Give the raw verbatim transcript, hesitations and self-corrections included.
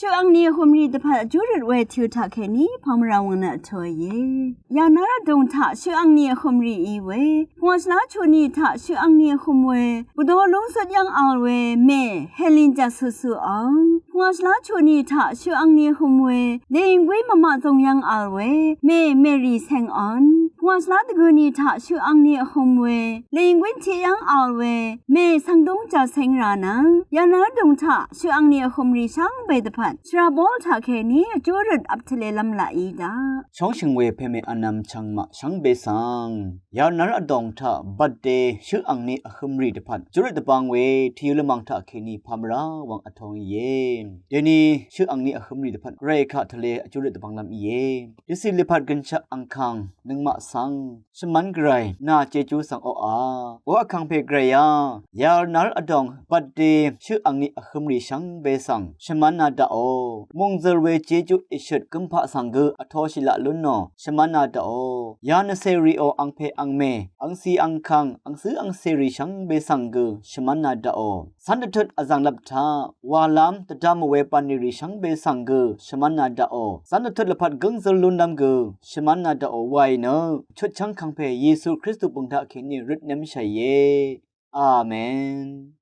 Shøq angni vhø̀mrì dvpvt vjúrøt we tø̄ taqkèní pàmvrà wvng nø vtōìe. Yànár vdùng taq shøq angni vhø̀mrì í we, pvngwà shvlá chuqni taq shøq angni vhø̀m we, bvdó lúngzøt yv́ng vl we mè Helin Jasusuò, pvngwà shvlá chuqni taq shøq angni vhø̀m we, lèyìnggwí mvmaq zòng yv́ng vl we mè Mèri Sèngòn, pvngwà shvlá dvgøni taq shøq angni vhø̀m we, lèyìnggwí tiq yv́ng vl we mè Svngdúng Jacéng rà nø, yànár vdùng taq shøq angni vhø̀mrì shvngbe dvpvt shvra Bol taqkèní vjúrøt vp tvlelv́m laq í daq. Shóngshø̀ng we pèmè vnvm chvngmaq shvngbe svng, yànár vdòng taq bvtde shøq angni vhø̀mrì dvpvt vjúrøt dvbvng we tìyø lvmvng taqkèní pàmvrà wvng vtōìe. Dèní shøq angni vhø̀mrì dvpvt gvray kaq tvle vjúrøt dvbvnglv́m íe. Dvcì lvpat gønshaq angkàng nøngmaq svng shvmv́n gvray nà jejú svng oqà, o vkàngpè gvrayá, yànár vdòng bvtde shøq angni vhø̀mrì shvngbe svng shvmv́na daqò. Mòngzø̀l we jejú èshøt gømpaq svng gø vtōshì laq lún nò shvmv́na daqò. Yà nvcèrìò angpè angmè, angcì angkàng, angcǿ angcèrì shvngbe svng gø shvmv́na daqò. Cv́n dvtut vzv̀nglvp taq wàlv́m dvdvm we bv̀nlì rì shvngbe svng gø shvmv́na daqò. Cv́n dvtut lvpat gǿngzøl lúnlv́m gø shvmv́na daqò waì nø, chutchv́ng kàngpè Yesu Kristu bø̀ng taqkèní røtnv́mshàìe. Amen.